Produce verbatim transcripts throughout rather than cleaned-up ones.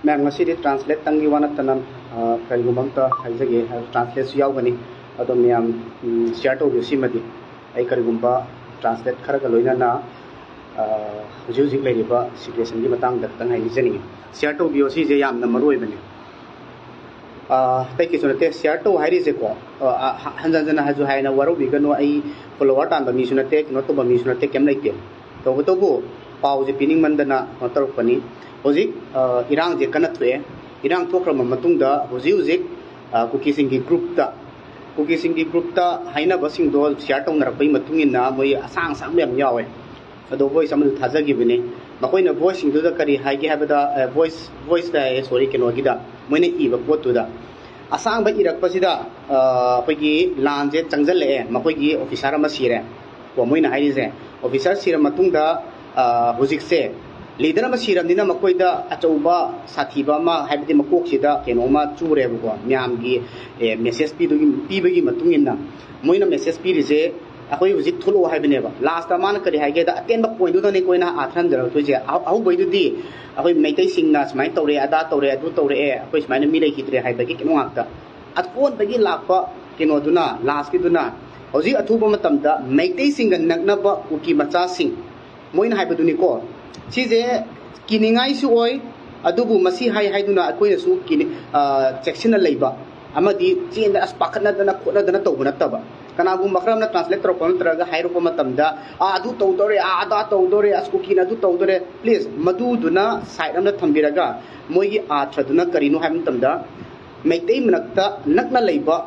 ꯃꯌꯥꯝ, ꯉꯁꯤꯗꯤ ꯇ꯭ꯔꯥꯟꯁꯂꯦꯠꯇꯪꯒꯤ ꯋꯥ ꯅꯠꯇꯅ, ꯑ, ꯀꯔꯤꯒꯨꯝꯕ ꯑꯝꯇ ꯍꯥꯏꯖꯒꯦ, ꯇ꯭ꯔꯥꯟꯁꯂꯦꯠꯁꯨ ꯌꯥꯎꯒꯅꯤ꯫ ꯑꯗꯣ ꯃꯌꯥꯝ, ꯎꯝ, ꯁꯤꯌꯥꯔ ꯇꯧꯕꯤꯌꯨ꯫ ꯁꯤꯃꯗꯤ ꯑꯩ ꯀꯔꯤꯒꯨꯝꯕ ꯇ꯭ꯔꯥꯟꯁꯂꯦꯠ ꯈꯔꯒ ꯂꯣꯏꯅꯅ, ꯑ, ꯍꯧꯖꯤꯛ ꯍꯧꯖꯤꯛ ꯂꯩꯔꯤꯕ ꯁꯤꯆꯨꯋꯦꯁꯟꯒꯤ ꯃꯇꯥꯡꯗ ꯈꯤꯇꯪ ꯍꯥꯏꯖꯅꯤꯡꯉꯤ꯫ ꯁꯤꯌꯥꯔ ꯇꯧꯕꯤꯌꯣ, ꯁꯤꯁꯦ ꯌꯥꯝꯅ ꯃꯔꯨ ꯑꯣꯏꯕꯅꯤ꯫ ꯑ, ꯑꯇꯩ ꯀꯩꯁꯨ ꯅꯠꯇꯦ, ꯁꯤꯌꯥꯔ ꯇꯧ ꯍꯥꯏꯔꯤꯁꯦꯀꯣ꯫ ꯑ, ꯑ, ꯍꯟꯖꯟ ꯍꯟꯖꯟꯅ ꯍꯥꯏꯁꯨ ꯍꯥꯏꯅ ꯋꯥꯔꯧꯕꯤꯒꯅꯨ, ꯑꯩ ꯐꯣꯂꯣꯋꯔ ꯇꯥꯟꯕ ꯃꯤꯁꯨ ꯅꯠꯇꯦ, ꯀꯩꯅꯣ ꯇꯧꯕ ꯃꯤꯁꯨ ꯅꯠꯇꯦ, ꯀꯩꯝ ꯂꯩꯇꯦ꯫ ꯇꯧꯕꯇꯕꯨ ꯄꯥꯎꯁꯦ ꯄꯤꯅꯤꯡꯃꯟꯗꯅ ꯀꯩꯅꯣ ꯇꯧꯔꯛꯄꯅꯤ꯫ ꯍꯧꯖꯤꯛ, ꯑ, ꯏꯔꯥꯡꯁꯦ ꯀꯟꯅ ꯊꯣꯛꯑꯦ꯫ ꯏꯔꯥꯡ ꯊꯣꯛꯈ꯭ꯔꯕ ꯃꯇꯨꯡꯗ ꯍꯧꯖꯤꯛ ꯍꯧꯖꯤꯛ, ꯑ, ꯀꯨꯀꯤꯁꯤꯡꯒꯤ ꯒ꯭ꯔꯨꯞꯇ, ꯀꯨꯀꯤꯁꯤꯡꯒꯤ ꯒ꯭ꯔꯨꯞꯇ ꯍꯥꯏꯅꯕꯁꯤꯡꯗꯣ ꯁꯤꯌꯥꯔ ꯇꯧꯅꯔꯛꯄꯒꯤ ꯃꯇꯨꯡ ꯏꯟꯅ ꯃꯣꯏ ꯑꯁꯥꯡ ꯑꯁꯥꯡꯕ ꯌꯥꯝ ꯌꯥꯎꯋꯦ꯫ ꯑꯗꯣ ꯚꯣꯏꯁ ꯑꯃꯁꯨ ꯊꯥꯖꯈꯤꯕꯅꯤ꯫ ꯃꯈꯣꯏꯅ ꯚꯣꯏꯁꯁꯤꯡꯗꯨꯗ ꯀꯔꯤ ꯍꯥꯏꯒꯦ ꯍꯥꯏꯕꯗ, ꯑ, ꯚꯣꯏꯁ, ꯚꯣꯏꯁꯇ ꯍꯥꯏꯌꯦ, ꯁꯣꯔꯤ, ꯀꯩꯅꯣꯒꯤꯗ ꯃꯣꯏꯅ ꯏꯕ ꯄꯣꯠꯇꯨꯗ ꯑꯁꯥꯡꯕ ꯏꯔꯛꯄꯁꯤꯗ, ꯑ, ꯑꯩꯈꯣꯏꯒꯤ ꯂꯥꯟꯁꯦ ꯆꯪꯁꯤꯜꯂꯛꯑꯦ, ꯃꯈꯣꯏꯒꯤ ꯑꯣꯐꯤꯁꯥꯔ ꯑꯃ ꯁꯤꯔꯦ꯫ ꯀꯣ, ꯃꯣꯏꯅ ꯍꯥꯏꯔꯤꯁꯦ, ꯑꯣꯐꯤꯁꯥꯔ ꯁꯤꯔ ꯃꯇꯨꯡꯗ, ꯑ, ꯍꯧꯖꯤꯛꯁꯦ ꯂꯤꯗꯔ ꯑꯃ ꯁꯤꯔꯕꯅꯤꯅ ꯃꯈꯣꯏꯗ ꯑꯆꯧꯕ ꯁꯥꯊꯤꯕ ꯑꯃ, ꯍꯥꯏꯕꯗꯤ ꯃꯀꯣꯛꯁꯤꯗ ꯀꯩꯅꯣꯝꯃ ꯆꯨꯔꯦꯕꯀꯣ, ꯃꯌꯥꯝꯒꯤ, ꯑꯦ, ꯃꯦꯁꯦꯖ ꯄꯤꯗꯨꯒꯤ, ꯄꯤꯕꯒꯤ ꯃꯇꯨꯡ ꯏꯟꯅ ꯃꯣꯏꯅ ꯃꯦꯁꯦꯖ ꯄꯤꯔꯤꯁꯦ, ꯑꯩꯈꯣꯏ ꯍꯧꯖꯤꯛ ꯊꯣꯛꯂꯛꯑꯣ ꯍꯥꯏꯕꯅꯦꯕ꯫ ꯂꯥꯁꯇ ꯃꯥꯅ ꯀꯔꯤ ꯍꯥꯏꯒꯦꯗ, ꯑꯇꯦꯟꯕ ꯄꯣꯏꯟꯗꯨꯗꯅꯤꯀꯣ ꯑꯩꯅ ꯑꯥꯊ ꯍꯟꯖꯔꯛꯇꯣꯏꯁꯦ꯫ ꯑꯍꯧ-, ꯑꯍꯧꯕꯩꯗꯨꯗꯤ ꯑꯩꯈꯣꯏ ꯃꯩꯇꯩꯁꯤꯡꯅ ꯁꯨꯃꯥꯏꯅ ꯇꯧꯔꯦ, ꯑꯗꯥ ꯇꯧꯔꯦ, ꯑꯗꯨ ꯇꯧꯔꯛꯑꯦ, ꯑꯩꯈꯣꯏ ꯁꯨꯃꯥꯏꯅ ꯃꯤ ꯂꯩꯈꯤꯗ꯭ꯔꯦ ꯍꯥꯏꯕꯒꯤ ꯀꯩꯅꯣ ꯉꯥꯛꯇ꯫ ꯑꯀꯣꯟꯕꯒꯤ ꯂꯥꯛꯄ ꯀꯩꯅꯣꯗꯨꯅ, ꯂꯥꯁꯀꯤꯗꯨꯅ, ꯍꯧꯖꯤꯛ ꯑꯊꯨꯕ ꯃꯇꯝꯗ ꯃꯩꯇꯩꯁꯤꯡꯒ ꯅꯛꯅꯕ ꯀꯨꯀꯤ ꯃꯆꯥꯁꯤꯡ, ꯃꯣꯏꯅ ꯍꯥꯏꯕꯗꯨꯅꯤꯀꯣ, ꯁꯤꯁꯦ ꯀꯤꯅꯤꯡꯉꯥꯏꯁꯨ ꯑꯣꯏ, ꯑꯗꯨꯕꯨ ꯃꯁꯤ ꯍꯥꯏ ꯍꯥꯏꯗꯨꯅ ꯑꯩꯈꯣꯏꯅꯁꯨ ꯀꯤꯅꯤ-, ꯑ, ꯆꯦꯛꯁꯤꯟꯅ ꯂꯩꯕ ꯑꯃꯗꯤ ꯆꯦꯟꯗꯅ ꯑꯁ ꯄꯥꯈꯠꯅꯗꯅ ꯈꯣꯠꯅꯗꯅ ꯇꯧꯕ ꯅꯠꯇꯕ꯫ ꯀꯅꯥꯒꯨꯝꯕ ꯈꯔ ꯑꯃꯅ ꯇ꯭ꯔꯥꯟꯁꯂꯦꯠ ꯇꯧꯔꯛꯄ ꯅꯠꯇ꯭ꯔꯒ ꯍꯥꯏꯔꯛꯄ ꯃꯇꯝꯗ, "ꯑꯥ, ꯑꯗꯨ ꯇꯧꯗꯧꯔꯦ, ꯑꯥ, ꯑꯗꯥ ꯇꯧꯗꯧꯔꯦ, ꯑꯁ ꯀꯨꯀꯤꯅ ꯑꯗꯨ ꯇꯧꯗꯧꯔꯦ", ꯄ꯭ꯂꯤꯖ ꯃꯗꯨꯗꯨꯅ ꯁꯥꯏꯠ ꯑꯃꯗ ꯊꯝꯕꯤꯔꯒ ꯃꯣꯏꯒꯤ ꯑꯥꯔꯊꯗꯨꯅ ꯀꯔꯤꯅꯣ ꯍꯥꯏꯕ ꯃꯇꯝꯗ, ꯃꯩꯇꯩ ꯃꯔꯛꯇ ꯅꯛꯅ ꯂꯩꯕ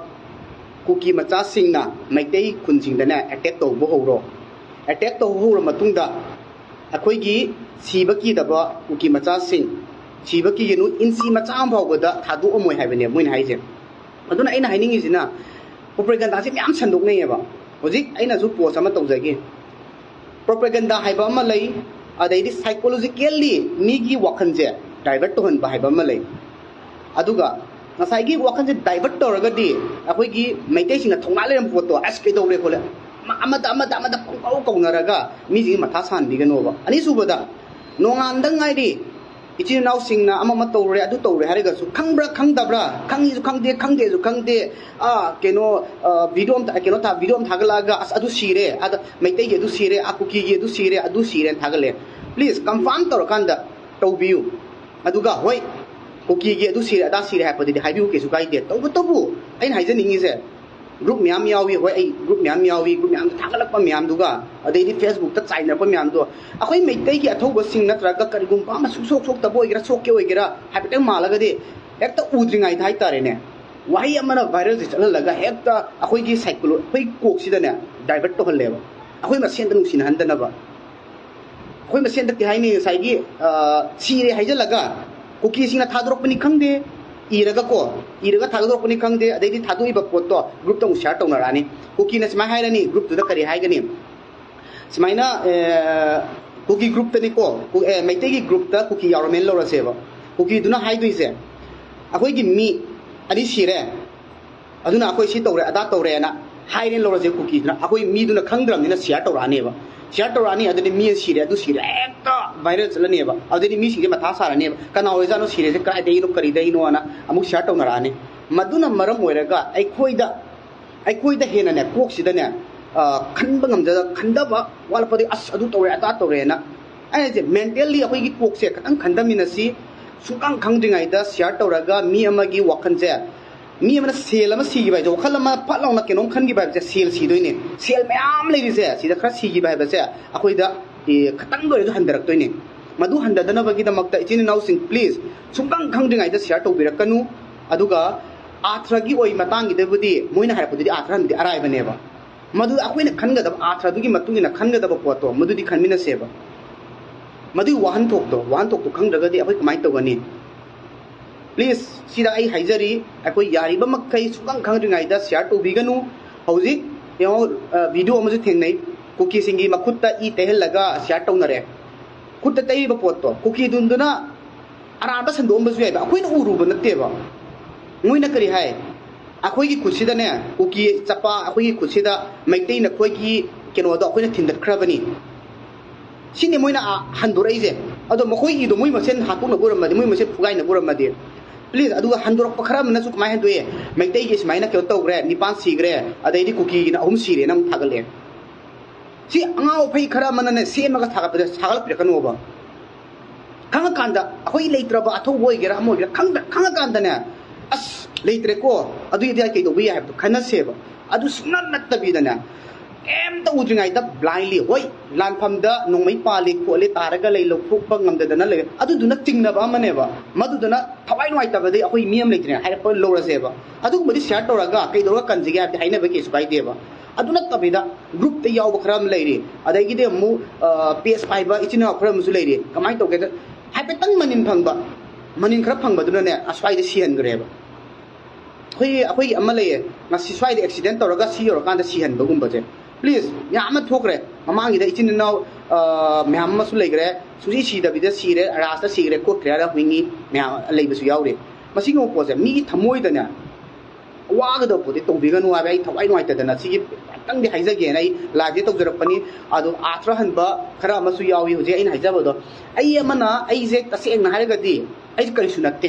ꯀꯨꯀꯤ ꯃꯆꯥꯁꯤꯡꯅ ꯃꯩꯇꯩ ꯈꯨꯟꯁꯤꯡꯗꯅꯦ ꯑꯦꯇꯦꯛ ꯇꯧꯕ ꯍꯧꯔꯣ꯫ ꯑꯦꯇꯦꯛ ꯇꯧꯕ ꯍꯧꯔ ꯃꯇꯨꯡꯗ ꯑꯩꯈꯣꯏꯒꯤ ꯁꯤꯕ ꯀꯤꯗꯕ ꯀꯨꯀꯤ ꯃꯆꯥꯁꯤꯡ, ꯁꯤꯕ ꯀꯤꯒꯅꯨ, ꯏꯟꯆꯤ ꯃꯆꯥ ꯑꯃ ꯐꯥꯎꯕꯗ ꯊꯥꯗꯣꯛꯑꯝꯃꯣꯏ ꯍꯥꯏꯕꯅꯦ ꯃꯣꯏꯅ ꯍꯥꯏꯁꯦ꯫ ꯑꯗꯨꯅ ꯑꯩꯅ ꯍꯥꯏꯅꯤꯡꯉꯤꯁꯤꯅ, ꯄ꯭ꯔꯣꯄꯦꯒꯟꯗꯥꯁꯦ ꯃꯌꯥꯝ ꯁꯟꯗꯣꯛꯅꯩꯌꯦꯕ꯫ ꯍꯧꯖꯤꯛ ꯑꯩꯅꯁꯨ ꯄꯣꯁ ꯑꯃ ꯇꯧꯖꯒꯦ꯫ ꯄ꯭ꯔꯣꯄꯦꯒꯟꯗꯥ ꯍꯥꯏꯕ ꯑꯃ ꯂꯩ, ꯑꯗꯩꯗꯤ ꯁꯥꯏꯀꯣꯂꯣꯖꯤꯀꯦꯜꯂꯤ ꯃꯤꯒꯤ ꯋꯥꯈꯜꯁꯦ ꯗꯥꯏꯚꯔꯠ ꯇꯧꯍꯟꯕ ꯍꯥꯏꯕ ꯑꯃ ꯂꯩ꯫ ꯑꯗꯨꯒ ꯉꯁꯥꯏꯒꯤ ꯋꯥꯈꯜꯁꯦ ꯗꯥꯏꯚꯔꯠ ꯇꯧꯔꯒꯗꯤ ꯑꯩꯈꯣꯏꯒꯤ ꯃꯩꯇꯩꯁꯤꯡꯅ ꯊꯧꯅꯥ ꯂꯩꯔꯝꯕ ꯄꯣꯠꯇꯣ, "ꯑꯁ, ꯀꯩꯗꯧꯔꯦ ꯈꯣꯠꯂꯦ", ꯑꯃ-, ꯑꯃꯗ, ꯑꯃꯗ, ꯑꯃꯗ ꯄꯪꯀꯧ ꯀꯧꯅꯔꯒ ꯃꯤꯁꯤꯡꯁꯦ ꯃꯊꯥ ꯁꯥꯍꯟꯕꯤꯒꯅꯣꯕ꯫ ꯑꯅꯤꯁꯨꯕꯗ, ꯅꯣꯡꯉꯥꯟꯗ ꯉꯥꯏꯔꯤ, ꯏꯆꯤꯟ ꯏꯅꯥꯎꯁꯤꯡꯅ ꯑꯃ ꯑꯃ ꯇꯧꯔꯦ, ꯑꯗꯨ ꯇꯧꯔꯦ ꯍꯥꯏꯔꯒꯁꯨ, ꯈꯪꯕ꯭ꯔꯥ ꯈꯪꯗꯕ꯭ꯔꯥ, ꯈꯪꯉꯤꯁꯨ ꯈꯪꯗꯦ, ꯈꯪꯗꯦꯁꯨ ꯈꯪꯗꯦ, ꯑꯥ, ꯀꯩꯅꯣ, ꯑ, video ꯑꯃ ꯊꯥ-, ꯀꯩꯅꯣ ꯊꯥ-, video ꯑꯃ ꯊꯥꯒꯠꯂꯛꯑꯒ, "ꯑꯁ, ꯑꯗꯨ ꯁꯤꯔꯦ, ꯑꯗ ꯃꯩꯇꯩꯒꯤ ꯑꯗꯨ ꯁꯤꯔꯦ, ꯑ, ꯀꯨꯀꯤꯒꯤ ꯑꯗꯨ ꯁꯤꯔꯦ, ꯑꯗꯨ ꯁꯤꯔꯦꯅ ꯊꯥꯒꯠꯂꯦ"꯫ Please confirm ꯇꯧꯔꯀꯥꯟꯗ ꯇꯧꯕꯤꯌꯨ꯫ ꯑꯗꯨꯒ ꯍꯣꯏ, ꯀꯨꯀꯤꯒꯤ ꯑꯗꯨ ꯁꯤꯔꯦ, ꯑꯗꯥ ꯁꯤꯔꯦ ꯍꯥꯏꯕꯗꯨꯗꯤ ꯍꯥꯏꯕꯤꯌꯨ, ꯀꯩꯁꯨ ꯀꯥꯏꯗꯦ꯫ ꯇꯧꯕꯇꯕꯨ ꯑꯩꯅ ꯍꯥꯏꯖꯅꯤꯡꯉꯤꯁꯦ, group ꯃꯌꯥꯝ ꯌꯥꯎꯏ, ꯍꯣꯏ, ꯑꯩ group ꯃꯌꯥꯝ ꯌꯥꯎꯏ, group ꯃꯌꯥꯝꯗ ꯊꯥꯒꯠꯂꯛꯄ ꯃꯌꯥꯝꯗꯨꯒ, ꯑꯗꯩꯗꯤ Facebook ꯇ ꯆꯥꯏꯅꯔꯛꯄ ꯃꯌꯥꯝꯗꯣ, ꯑꯩꯈꯣꯏ ꯃꯩꯇꯩꯒꯤ ꯑꯊꯧꯕꯁꯤꯡ ꯅꯠꯇ꯭ꯔꯒ ꯀꯔꯤꯒꯨꯝꯕ ꯑꯃ ꯁꯨꯛꯁꯣꯛ ꯁꯣꯛꯇꯕ ꯑꯣꯏꯒꯦꯔꯥ, ꯁꯣꯛꯀꯦ ꯑꯣꯏꯒꯦꯔꯥ, ꯍꯥꯏꯐꯦꯠꯇꯪ ꯃꯥꯜꯂꯒꯗꯤ ꯍꯦꯛꯇ ꯎꯗ꯭ꯔꯤꯉꯩꯗ ꯍꯥꯏꯇꯥꯔꯦꯅꯦ, ꯋꯥꯍꯩ ꯑꯃꯅ viral ꯁꯦ ꯆꯠꯍꯜꯂꯒ ꯍꯦꯛꯇ ꯑꯩꯈꯣꯏꯒꯤ psycholo-, ꯑꯩꯈꯣꯏ ꯀꯣꯛꯁꯤꯗꯅꯦ divert ꯇꯧꯍꯜꯂꯦꯕ꯫ ꯑꯩꯈꯣꯏ ꯃꯁꯦꯟꯗ ꯅꯨꯡꯁꯤꯅꯍꯟꯗꯅꯕ꯫ ꯑꯩꯈꯣꯏ ꯃꯁꯦꯟꯗ ꯀꯩ ꯍꯥꯏꯅꯤ, ꯉꯁꯥꯏꯒꯤ, ꯑ, ꯁꯤꯔꯦ ꯍꯥꯏꯖꯜꯂꯒ ꯀꯨꯀꯤꯁꯤꯡꯅ ꯊꯥꯗꯣꯔꯛꯄꯅꯤ ꯈꯪꯗꯦ, ꯏꯔꯒꯀꯣ, ꯏꯔꯒ ꯊꯥꯗꯣꯔꯛꯄꯅꯤ ꯈꯪꯗꯦ, ꯑꯗꯩꯗꯤ ꯊꯥꯗꯣꯛꯏꯕ ꯄꯣꯠꯇꯣ group ꯇ ꯑꯃꯨꯛ share ꯇꯧꯅꯔꯛꯑꯅꯤ꯫ ꯀꯨꯀꯤꯅ ꯁꯨꯃꯥꯏꯅ ꯍꯥꯏꯔꯅꯤ, group ꯇꯨꯗ ꯀꯔꯤ ꯍꯥꯏꯒꯅꯤ? ꯁꯨꯃꯥꯏꯅ, ꯑ, ꯀꯨꯀꯤ group ꯇꯅꯤꯀꯣ, ꯀꯨ-, ꯑꯦ, ꯃꯩꯇꯩꯒꯤ group ꯇ ꯀꯨꯀꯤ ꯌꯥꯎꯔꯝꯃꯦꯅ ꯂꯧꯔꯁꯦꯕ꯫ ꯀꯨꯀꯤꯗꯨꯅ ꯍꯥꯏꯗꯣꯏꯁꯦ, "ꯑꯩꯈꯣꯏꯒꯤ ꯃꯤ ꯑꯅꯤ ꯁꯤꯔꯦ, ꯑꯗꯨꯅ ꯑꯩꯈꯣꯏ ꯁꯤ ꯇꯧꯔꯦ, ꯑꯗꯥ ꯇꯧꯔꯦꯅ" ꯍꯥꯏꯔꯦꯅ ꯂꯧꯔꯁꯦ꯫ ꯀꯨꯀꯤꯗꯨꯅ, ꯑꯩꯈꯣꯏ ꯃꯤꯗꯨꯅ ꯈꯪꯗ꯭ꯔꯕꯅꯤꯅ share ꯇꯧꯔꯛꯑꯅꯦꯕ꯫ Share ꯇꯧꯔꯛꯑꯅꯤ, ꯑꯗꯨꯗꯤ "ꯃꯤ ꯁꯤꯔꯦ, ꯑꯗꯨ ꯁꯤꯔꯦ" ꯍꯦꯛꯇ viral ꯆꯠꯂꯅꯦꯕ꯫ ꯑꯗꯨꯗꯤ ꯃꯤꯁꯤꯡꯁꯦ ꯃꯊꯥ ꯁꯥꯔꯅꯦꯕ, "ꯀꯅꯥ ꯑꯣꯏꯖꯥꯠꯅꯣ ꯁꯤꯔꯦꯁꯦ, ꯀꯗꯥꯏꯗꯒꯤꯅꯣ, ꯀꯔꯤꯗꯒꯤꯅꯣꯅ" ꯑꯃꯨꯛ share ꯇꯧꯅꯔꯛꯑꯅꯤ꯫ ꯃꯗꯨꯅ ꯃꯔꯝ ꯑꯣꯏꯔꯒ ꯑꯩꯈꯣꯏꯗ, ꯑꯩꯈꯣꯏꯗ ꯍꯦꯟꯅꯅꯦ, ꯀꯣꯛꯁꯤꯗꯅꯦ, ꯑ, ꯈꯟꯕ ꯉꯝꯖꯗ-, ꯈꯟꯗꯕ ꯋꯥꯠꯂꯛꯄꯗꯒꯤ "ꯑꯁ, ꯑꯗꯨ ꯇꯧꯔꯦ, ꯑꯗꯥ ꯇꯧꯔꯦꯅ", ꯑꯩꯅ ꯍꯥꯏꯁꯦ, mentally ꯑꯩꯈꯣꯏꯒꯤ ꯀꯣꯛꯁꯦ ꯈꯤꯇꯪ ꯈꯟꯊꯃꯤꯟꯅꯁꯤ꯫ ꯁꯨꯡꯈꯪ ꯈꯪꯗ꯭ꯔꯤꯉꯩꯗ share ꯇꯧꯔꯒ ꯃꯤ ꯑꯃꯒꯤ ꯋꯥꯈꯜꯁꯦ, ꯃꯤ ꯑꯃꯅ cell ꯑꯃ ꯁꯤꯈꯤꯕ ꯍꯥꯏꯁꯦ, ꯋꯥꯈꯜ ꯑꯃ ꯐꯠ ꯂꯥꯎꯅ ꯀꯩꯅꯣꯝ ꯈꯟꯈꯤꯕ ꯍꯥꯏꯕꯁꯦ, cell ꯁꯤꯗꯣꯏꯅꯦ꯫ Cell ꯃꯌꯥꯝ ꯂꯩꯔꯤꯁꯦ ꯁꯤꯗ ꯈꯔ ꯁꯤꯈꯤꯕ ꯍꯥꯏꯕꯁꯦ ꯑꯩꯈꯣꯏꯗ, ꯑꯦ, ꯈꯤꯇꯪꯗ ꯑꯣꯏꯔꯁꯨ ꯍꯟꯊꯔꯛꯇꯣꯏꯅꯦ꯫ ꯃꯗꯨ ꯍꯟꯊꯗꯅꯕꯒꯤꯗꯃꯛꯇ ꯏꯆꯤꯟ ꯏꯅꯥꯎꯁꯤꯡ, please, ꯁꯨꯡꯈꯪ ꯈꯪꯗ꯭ꯔꯤꯉꯩꯗ share ꯇꯧꯕꯤꯔꯛꯀꯅꯨ꯫ ꯑꯗꯨꯒ ꯑꯥꯔꯊꯒꯤ ꯑꯣꯏ ꯃꯇꯥꯡꯒꯤꯗꯕꯨꯗꯤ ꯃꯣꯏꯅ ꯍꯥꯏꯔꯛꯄꯗꯨꯗꯤ ꯑꯥꯔꯊ ꯍꯟꯕꯗꯤ ꯑꯔꯥꯏꯕꯅꯦꯕ꯫ ꯃꯗꯨ ꯑꯩꯈꯣꯏꯅ ꯈꯟꯒꯗꯕ, ꯑꯥꯔꯊꯗꯨꯒꯤ ꯃꯇꯨꯡ ꯏꯟꯅ ꯈꯟꯒꯗꯕ ꯄꯣꯠꯇꯣ, ꯃꯗꯨꯗꯤ ꯈꯟꯃꯤꯟꯅꯁꯦꯕ꯫ ꯃꯗꯨꯒꯤ ꯋꯥꯍꯟꯊꯣꯛꯇꯣ, ꯋꯥꯍꯟꯊꯣꯛꯇꯣ ꯈꯪꯗ꯭ꯔꯒꯗꯤ ꯑꯩꯈꯣꯏ ꯀꯃꯥꯏꯅ ꯇꯧꯒꯅꯤ? Please, ꯁꯤꯗ ꯑꯩ ꯍꯥꯏꯖꯔꯤ, ꯑꯩꯈꯣꯏ ꯌꯥꯔꯤꯕ ꯃꯈꯩ ꯁꯨꯡꯈꯪ ꯈꯪꯗ꯭ꯔꯤꯉꯩꯗ share ꯇꯧꯕꯤꯒꯅꯨ꯫ ꯍꯧꯖꯤꯛ ꯌꯦꯡꯉꯣ, ꯑ, video ꯑꯃꯁꯨ ꯊꯦꯡꯅꯩ, ꯀꯨꯀꯤꯁꯤꯡꯒꯤ ꯃꯈꯨꯠꯇ ꯏ ꯇꯩꯍꯜꯂꯒ share ꯇꯧꯅꯔꯦ꯫ ꯈꯨꯠꯇ ꯇꯩꯔꯤꯕ ꯄꯣꯠꯇꯣ ꯀꯨꯀꯤꯗꯨꯗꯨꯅ ꯑꯔꯥꯟꯕ ꯁꯟꯗꯣꯛꯑꯝꯕꯁꯨ ꯌꯥꯏꯕ, ꯑꯩꯈꯣꯏꯅ ꯎꯔꯨꯕ ꯅꯠꯇꯦꯕ꯫ ꯃꯣꯏꯅ ꯀꯔꯤ ꯍꯥꯏ? "ꯑꯩꯈꯣꯏꯒꯤ ꯈꯨꯠꯁꯤꯗꯅꯦ, ꯀꯨꯀꯤ ꯆꯠꯄ ꯑꯩꯈꯣꯏꯒꯤ ꯈꯨꯠꯁꯤꯗ ꯃꯩꯇꯩꯅ ꯑꯩꯈꯣꯏꯒꯤ ꯀꯩꯅꯣꯗꯣ ꯑꯩꯈꯣꯏꯅ ꯊꯤꯟꯗꯠꯈ꯭ꯔꯕꯅꯤ"꯫ ꯁꯤꯅꯤ ꯃꯣꯏꯅ, ꯑ, ꯍꯟꯗꯣꯔꯛꯏꯁꯦ꯫ ꯑꯗꯣ ꯃꯈꯣꯏꯒꯤꯗꯣ ꯃꯣꯏ ꯃꯁꯦꯟ ꯍꯥꯠꯇꯣꯛꯅꯕ ꯑꯣꯏꯔꯝꯃꯗꯤ, ꯃꯣꯏ ꯃꯁꯦꯟ ꯐꯨꯒꯥꯏꯅꯕ ꯑꯣꯏꯔꯝꯃꯗꯤ, ꯄ꯭ꯂꯤꯖ꯫ ꯑꯗꯨꯒ ꯍꯟꯗꯣꯔꯛꯄ ꯈꯔ ꯑꯃꯅꯁꯨ ꯀꯃꯥꯏꯅ ꯍꯟꯗꯣꯛꯑꯦ? ꯃꯩꯇꯩꯒꯤ ꯁꯨꯃꯥꯏꯅ ꯀꯩꯅꯣ ꯇꯧꯈ꯭ꯔꯦ, ꯅꯤꯄꯥꯟ ꯁꯤꯈ꯭ꯔꯦ, ꯑꯗꯩꯗꯤ ꯀꯨꯀꯤꯒꯤꯅ ꯑꯍꯨꯝ ꯁꯤꯔꯦꯅ ꯑꯃꯨꯛ ꯊꯥꯒꯠꯂꯛꯑꯦ꯫ ꯁꯤ ꯑꯉꯥꯎ ꯑꯐꯩ ꯈꯔ ꯑꯃꯅꯅꯦ ꯁꯦꯝꯃꯒ ꯊꯥꯒꯠꯄꯗ ꯁꯥꯒꯠꯄꯤꯔꯛꯀꯅꯣꯕ꯫ ꯈꯪꯉꯀꯥꯟꯗ, ꯑꯩꯈꯣꯏ ꯂꯩꯇ꯭ꯔꯕ ꯑꯊꯧꯕ ꯑꯣꯏꯒꯦꯔꯥ ꯑꯃ ꯑꯣꯏꯒꯦꯔꯥ, ꯈꯪꯗ ꯈꯪꯉꯀꯥꯟꯗꯅꯦ, ꯑꯁ, ꯂꯩꯇ꯭ꯔꯦꯀꯣ, ꯑꯗꯨꯏꯗꯤ ꯑꯩ ꯀꯩꯗꯧꯕ ꯌꯥꯏ ꯍꯥꯏꯕꯗꯣ ꯈꯟꯅꯁꯦꯕ꯫ ꯑꯗꯨ ꯁꯨꯡꯅꯠ ꯅꯠꯇꯕꯤꯗꯅꯦ, ꯀꯩꯝꯇ ꯎꯗ꯭ꯔꯤꯉꯩꯗ ꯕ꯭ꯂꯥꯏꯟꯂꯤ, ꯍꯣꯏ, ꯂꯥꯟꯐꯝꯗ ꯅꯣꯡꯃꯩ ꯄꯥꯜꯂꯤ ꯈꯣꯠꯂꯤ, ꯇꯥꯔꯒ ꯂꯩ, ꯂꯧꯊꯣꯛꯄ ꯉꯝꯗꯗꯅ ꯂꯩ, ꯑꯗꯨꯗꯨꯅ ꯆꯤꯡꯅꯕ ꯑꯃꯅꯦꯕ꯫ ꯃꯗꯨꯗꯨꯅ ꯊꯋꯥꯏ ꯅꯨꯡꯉꯥꯏꯇꯕꯗꯤ ꯑꯩꯈꯣꯏ ꯃꯤ ꯑꯃ ꯂꯩꯇ꯭ꯔꯦ ꯍꯥꯏꯔꯛꯄ ꯂꯧꯔꯁꯦꯕ꯫ ꯑꯗꯨꯒꯨꯝꯕꯗꯤ ꯁꯤꯌꯥꯔ ꯇꯧꯔꯒ ꯀꯩꯗꯧꯔꯒ ꯀꯟꯁꯤꯒꯦ ꯍꯥꯏꯕꯗꯤ ꯍꯥꯏꯅꯕ ꯀꯩꯁꯨ ꯀꯥꯏꯗꯦꯕ꯫ ꯑꯗꯨ ꯅꯠꯇꯕꯤꯗ ꯒ꯭ꯔꯨꯞꯇ ꯌꯥꯎꯕ ꯈꯔ ꯑꯃ ꯂꯩꯔꯤ, ꯑꯗꯒꯤꯗꯤ ꯑꯃꯨꯛ ꯄꯦꯖ ꯄꯥꯏꯕ ꯏꯆꯤꯟ ꯏꯅꯥꯎ ꯈꯔ ꯑꯃꯁꯨ ꯂꯩꯔꯤ꯫ ꯀꯃꯥꯏꯅ ꯇꯧꯒꯦꯗ, ꯍꯥꯏꯐꯦꯠꯇꯪ ꯃꯅꯤꯟ ꯐꯪꯕ, ꯃꯅꯤꯟ ꯈꯔ ꯐꯪꯕꯗꯨꯅꯅꯦ ꯑꯁ꯭ꯋꯥꯏꯗ ꯁꯤꯍꯟꯈ꯭ꯔꯦꯕ꯫ ꯑꯩꯈꯣꯏ ꯑꯩꯈꯣꯏꯒꯤ ꯑꯃ ꯂꯩꯌꯦ, ꯉꯁꯤ ꯁ꯭ꯋꯥꯏꯗ ꯑꯦꯛꯁꯤꯗꯦꯟ ꯇꯧꯔꯒ ꯁꯤ ꯌꯧꯔꯀꯥꯟꯗ ꯁꯤꯍꯟꯕꯒꯨꯝꯕꯁꯦ꯫ ꯄ꯭ꯂꯤꯖ, ꯌꯥꯝ ꯑꯃ ꯊꯣꯛꯈ꯭ꯔꯦ꯫ ꯃꯃꯥꯡꯒꯤꯗ ꯏꯆꯤꯟ ꯏꯅꯥꯎ, ꯑ, ꯃꯌꯥꯝ ꯑꯃꯁꯨ ꯂꯩꯈ꯭ꯔꯦ, ꯁꯨꯡꯁꯤ ꯁꯤꯗꯕꯤꯗ ꯁꯤꯔꯦ, ꯔꯥꯁꯇ ꯁꯤꯈ꯭ꯔꯦ ꯈꯣꯠꯈ꯭ꯔꯦ ꯍꯥꯏꯔꯒ ꯍꯤꯡꯉꯤ ꯃꯌꯥꯝ ꯂꯩꯕꯁꯨ ꯌꯥꯎꯔꯤ꯫ ꯃꯁꯤꯒꯨꯝꯕ ꯄꯣꯠꯁꯦ ꯃꯤꯒꯤ ꯊꯃꯣꯏꯗꯅꯦ ꯋꯥꯒꯗꯕ ꯄꯣꯠꯇꯤ ꯇꯧꯕꯤꯒꯅꯨ ꯍꯥꯏꯕ ꯑꯩ ꯊꯋꯥꯏ ꯅꯨꯡꯉꯥꯏꯇꯗꯅ ꯁꯤꯒꯤ ꯑꯝꯇꯪꯗꯤ ꯍꯥꯏꯖꯒꯦꯅ ꯑꯩ ꯂꯥꯏꯚꯁꯦ ꯇꯧꯖꯔꯛꯄꯅꯤ꯫ ꯑꯗꯣ ꯑꯥꯔꯊ ꯍꯟꯕ ꯈꯔ ꯑꯃꯁꯨ ꯌꯥꯎꯏ ꯍꯧꯖꯤꯛ ꯑꯩꯅ ꯍꯥꯏꯖꯕꯗꯣ꯫ ꯑꯩ ꯑꯃꯅ, ꯑꯩꯁꯦ ꯇꯁꯦꯡꯅ ꯍꯥꯏꯔꯒꯗꯤ ꯑꯩꯁꯦ ꯀꯔꯤꯁꯨ ꯅꯠꯇꯦ꯫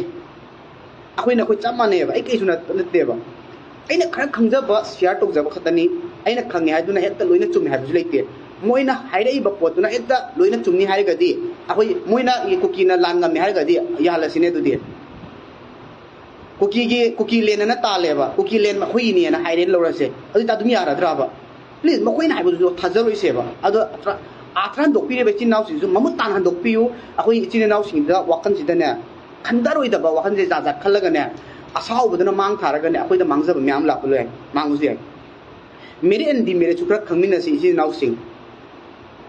ꯑꯩꯈꯣꯏꯅ ꯑꯩꯈꯣꯏ ꯆꯞ ꯃꯥꯟꯅꯩꯑꯕ, ꯑꯩ ꯀꯩꯁꯨ ꯅꯠ- ꯅꯠꯇꯦꯕ꯫ ꯑꯩꯅ ꯈꯔ ꯈꯪꯖꯕ ꯁꯤꯌꯥꯔ ꯇꯧꯖꯕ ꯈꯛꯇꯅꯤ꯫ ꯑꯩꯅ ꯈꯪꯉꯦ ꯍꯥꯏꯗꯨꯅ ꯍꯦꯛꯇ ꯂꯣꯏꯅ ꯆꯨꯝꯃꯦ ꯍꯥꯏꯕꯁꯨ ꯂꯩꯇꯦ꯫ ꯃꯣꯏꯅ ꯍꯥꯏꯔꯛꯏꯕ ꯄꯣꯠꯇꯨꯅ ꯍꯦꯛꯇ ꯂꯣꯏꯅ ꯆꯨꯝꯅꯤ ꯍꯥꯏꯔꯒꯗꯤ ꯑꯩꯈꯣꯏ, ꯃꯣꯏꯅ ꯀꯨꯀꯤꯅ ꯂꯥꯟ ꯉꯝꯃꯦ ꯍꯥꯏꯔꯒꯗꯤ ꯌꯥꯍꯜꯂꯁꯤꯅꯦ ꯑꯗꯨꯗꯤ꯫ ꯀꯨꯀꯤꯒꯤ, ꯀꯨꯀꯤ ꯂꯦꯟ ꯑꯅ ꯇꯥꯜꯂꯦꯕ, ꯀꯨꯀꯤ ꯂꯦꯟ ꯑꯩꯈꯣꯏꯒꯤꯅꯦꯅ ꯍꯥꯏꯔꯦꯅ ꯂꯧꯔꯁꯦ, ꯑꯗꯨ ꯑꯣꯏꯇꯥꯔꯗꯤ ꯑꯗꯨꯝ ꯌꯥꯔꯗ꯭ꯔꯕ? ꯄ꯭ꯂꯤꯖ, ꯃꯈꯣꯏꯅ ꯍꯥꯏꯕꯗꯨꯁꯨ ꯊꯥꯖꯔꯣꯏꯁꯦꯕ꯫ ꯑꯗꯣ ꯑꯥꯔꯊ ꯍꯟꯗꯣꯛꯄꯤꯔꯤꯕ ꯏꯆꯤꯟ ꯏꯅꯥꯎꯁꯤꯡꯁꯨ ꯃꯃꯨꯠ ꯇꯥꯅ ꯍꯟꯗꯣꯛꯄꯤꯌꯨ꯫ ꯑꯩꯈꯣꯏ ꯏꯆꯤꯟ ꯏꯅꯥꯎꯁꯤꯡꯗ ꯋꯥꯈꯜꯁꯤꯗꯅꯦ, ꯈꯟꯊꯔꯣꯏꯗꯕ ꯋꯥꯈꯜꯁꯦ ꯖꯥꯠ ꯖꯥꯠ ꯈꯜꯂꯒꯅꯦ, ꯑꯁꯥꯎꯕꯗꯨꯅ ꯃꯥꯡ ꯊꯥꯔꯒꯅꯦ ꯑꯩꯈꯣꯏꯗ ꯃꯥꯡꯖꯕ ꯃꯌꯥꯝ ꯂꯥꯛꯄ ꯂꯩ, ꯃꯥꯡꯕꯁꯨ ꯌꯥꯏ꯫ ꯃꯦꯔꯤꯠ ꯑꯦꯟ ꯗꯤꯃꯦꯔꯤꯠꯁꯨ ꯈꯔ ꯈꯪꯃꯤꯟꯅꯁꯤ ꯏꯆꯤꯟ ꯏꯅꯥꯎꯁꯤꯡ꯫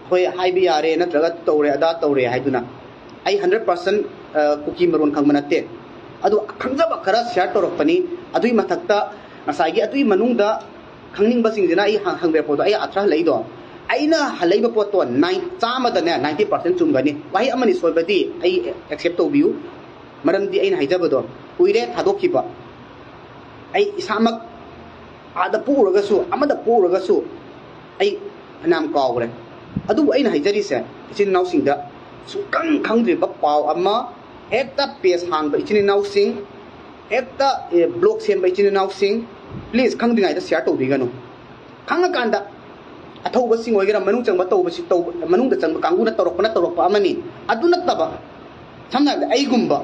ꯍꯣꯏ, ꯍꯥꯏꯕ ꯌꯥꯔꯦ ꯅꯠꯇ꯭ꯔꯒ ꯇꯧꯔꯦ ꯑꯗꯥ ꯇꯧꯔꯦ ꯍꯥꯏꯗꯨꯅ꯫ ꯑꯩ ꯍꯟꯗ꯭ꯔꯦꯠ ꯄꯥꯔꯁꯦꯟ ꯀꯨꯀꯤ ꯃꯔꯣꯟ ꯈꯪꯕ ꯅꯠꯇꯦ꯫ ꯑꯗꯨ ꯈꯪꯖꯕ ꯈꯔ ꯁꯤꯌꯥꯔ ꯇꯧꯔꯛꯄꯅꯤ꯫ ꯑꯗꯨꯒꯤ ꯃꯊꯛꯇ ꯉꯁꯥꯏꯒꯤ ꯑꯗꯨꯒꯤ ꯃꯅꯨꯡꯗ ꯈꯪꯅꯤꯡꯕꯁꯤꯡꯁꯤꯅ ꯑꯩ ꯍꯪ- ꯍꯪꯕꯤꯔꯛꯄꯗꯣ ꯑꯩ ꯑꯥꯔꯊ ꯍꯜꯂꯛꯏꯗꯣ꯫ ꯑꯩꯅ ꯍꯜꯂꯛꯏꯕ ꯄꯣꯠꯇꯣ ꯅꯥꯏꯟ ꯆꯥꯝꯃꯗꯅꯦ ꯅꯥꯏꯟꯇꯤ ꯄꯥꯔꯁꯦꯟ ꯆꯨꯝꯒꯅꯤ꯫ ꯋꯥꯍꯩ ꯑꯃꯅꯤ ꯁꯣꯏꯕꯗꯤ ꯑꯩ ꯑꯦꯛꯁꯦꯞ ꯇꯧꯕꯤꯌꯨ꯫ ꯃꯔꯝꯗꯤ ꯑꯩꯅ ꯍꯥꯏꯖꯕꯗꯣ ꯀꯨꯏꯔꯦ ꯊꯥꯗꯣꯛꯈꯤꯕ꯫ ꯑꯩ ꯏꯁꯥꯃꯛ ꯑꯥꯗ ꯄꯣꯛꯎꯔꯒꯁꯨ, ꯑꯃꯗ ꯄꯣꯛꯎꯔꯒꯁꯨ, ꯑꯩ ꯐꯅꯌꯥꯝ ꯀꯥꯎꯈ꯭ꯔꯦ꯫ ꯑꯗꯨꯕꯨ ꯑꯩꯅ ꯍꯥꯏꯖꯔꯤꯁꯦ ꯏꯆꯤꯟ ꯏꯅꯥꯎꯁꯤꯡꯗ, ꯁꯨꯡꯈꯪ ꯈꯪꯗ꯭ꯔꯤꯕ ꯄꯥꯎ ꯑꯃ ꯍꯦꯛꯇ ꯄꯦꯖ ꯍꯥꯡꯕ ꯏꯆꯤꯟ ꯏꯅꯥꯎꯁꯤꯡ, ꯍꯦꯛꯇ ꯕ꯭ꯂꯣꯒ ꯁꯦꯝꯕ ꯏꯆꯤꯟ ꯏꯅꯥꯎꯁꯤꯡ, ꯄ꯭ꯂꯤꯖ, ꯈꯪꯗ꯭ꯔꯤꯉꯩꯗ ꯁꯤꯌꯥꯔ ꯇꯧꯕꯤꯒꯅꯨ꯫ ꯈꯪꯉꯀꯥꯟꯗ ꯑꯊꯧꯕꯁꯤꯡ ꯑꯣꯏꯒꯦꯔꯥ, ꯃꯅꯨꯡ ꯆꯪꯕ ꯇꯧꯕꯁꯤ ꯇꯧꯕ, ꯃꯅꯨꯡꯗ ꯆꯪꯕ ꯀꯥꯡꯕꯨꯅ ꯇꯧꯔꯛꯄꯅ ꯇꯧꯔꯛꯄ ꯑꯃꯅꯤ꯫ ꯑꯗꯨ ꯅꯠꯇꯕ, ꯁꯝꯅ ꯍꯥꯏꯔꯕꯗ ꯑꯩꯒꯨꯝꯕ,